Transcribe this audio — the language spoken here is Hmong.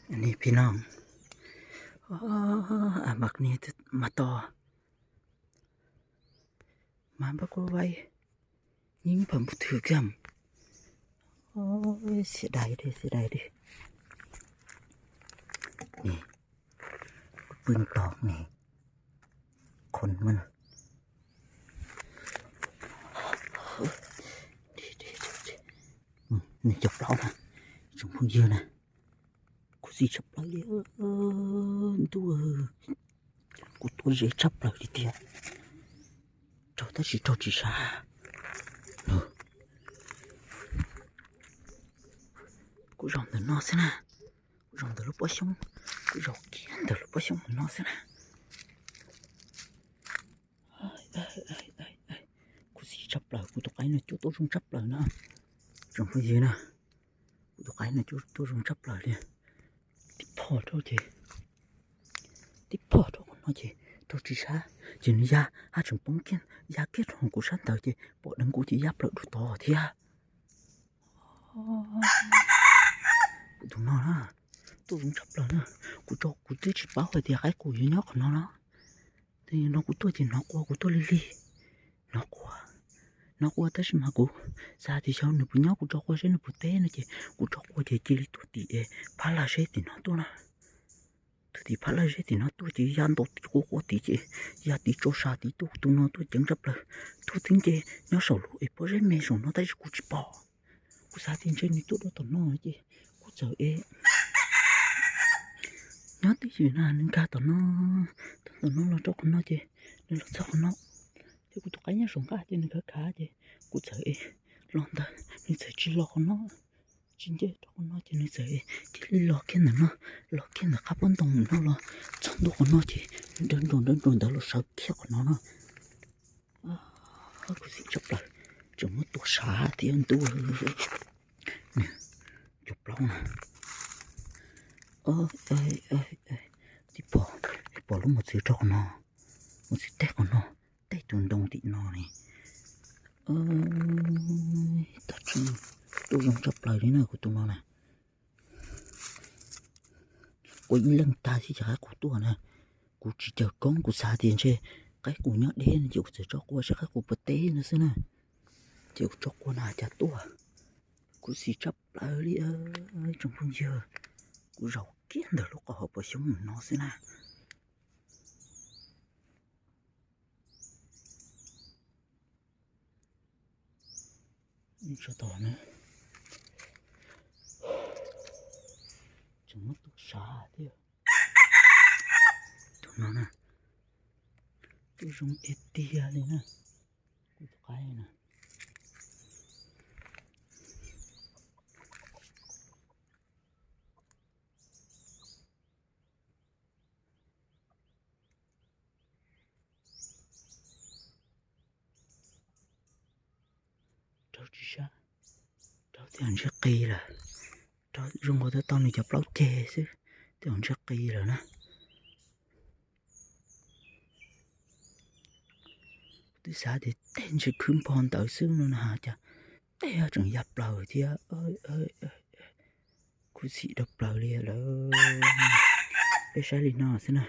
Ni phi no, a mas ni mas to, mas npaj kuv vais, yeej pam npus twg kiag. Xiav dais li, xiav dais li. Ni, pw tos ni, khoom mas. Ni cov plaub na, tsoom phooj ywg na, khuv xim tshaj plaws li ntuj, kuv tuaj ze tshaj plaws li tiag, raug tab sis raug tsis sab. Kuv zaum ntawm no xwb na, kuv zaum ntawm lub pob xyoob, kuv zaum kiag ntawm lub pob xyoob ntawm no xwb na. Khuv xim tshaj plaws, kuv tus qaib no cuab tuaj zoo tshaj plaws na. Tsoom phooj ywg na, kuv tus qaib no cuab tuaj zoo tshaj plaws li. Tib phom rau ces, tib phom rau qhov no ces raug tsis sab, ces nws ya haj tseem poob kiag, ya kiag rau kuv sab ntawd ces pom deev kuv ces ya plaws dua tod thiab. Kuv tus no na, tuaj zoo tshaj plaws na. Kuv tso, kuv twb tsis paub hais tias qaib qus yuav nyob qhov no na. Ces no kuv tuaj ces hnov quaj, kuv tuaj lig lig, hnov quaj, hnov quaj tab sis mas kuv xav tias xyov nws puas nyob, kuv tso quaj seb nws puas teb no ces kuv tso quaj ces cia li tuaj tim phab laj zeb tim no tuaj na. Tuaj tim phab laj zeb tim no tuaj ces ya ntaus quaj quaj tid ces ya tid tso sa tid tuaj, kuv tus no tuaj ceev tshaj plaws. Tuaj tib nce nyob saum lub es pob zeb me saum no tab sis kuv tsis pom. Kuv xav tias ntshe nws tuaj rau tom no ces kuv txawm es nyob twj ywm na, nws nkag tom no, tom no los rau qhov no ces nws los txog qhov no, ces kuv tus qaib nyob saum nqaj ces nws khav khav ces kuv txawm es los ntawd, nws txawm tsis los qhov no, tsis nce rau qhov no ces nws txawm cia li los kiag ntawm no, los kiag ntawm qab pob ntoo ntawm no los txog ntua qhov no ces nws nrawm nroos nrawm nroos ntawd los sawv kiag qhov no no. Khuv xim tshaj plaws, tseem muab tua sav thiab ntuj. Cov plaub na, tib pom, pom lub mos txwv rau qhov no, mos txwv tej qhov no, tej tus ntoo tim no ne. Tuaj zoo tshaj plaws li na kuv tus no na. Kuv ib leeg tag thiab ces qaib qus tuaj na. Kuv tsis caw koob, kuv xav tias ntshe qaib qus nyob deb no ces kuv txawm tso quaj seb qaib qus puas teb no xwb na. Ces kuv tso quaj na cas tuaj. Khuv xim tshaj plaws li tsoom phooj ywg. Kuv zaum kiag ntawm lub qhov hauv paus xyoob no xwb na. Tso tom na, tseem muab tua sav thiab. Tus no na, tuaj zoo tiag tiag li na, kuv tus qaib na. Raug tsis sab, raug tej zaum ntsej qis lawm, raug zoo nkaus twb tau nws cov plaub ceg xwb, tej zaum ntsej qis lawm na. Twb xav tias tej ntshe khwb npog ntawd xwb no na, cas tej tseem ya plaws thiab. Khuv xim dhau plaws li lawm. Peb saib li no xwb na.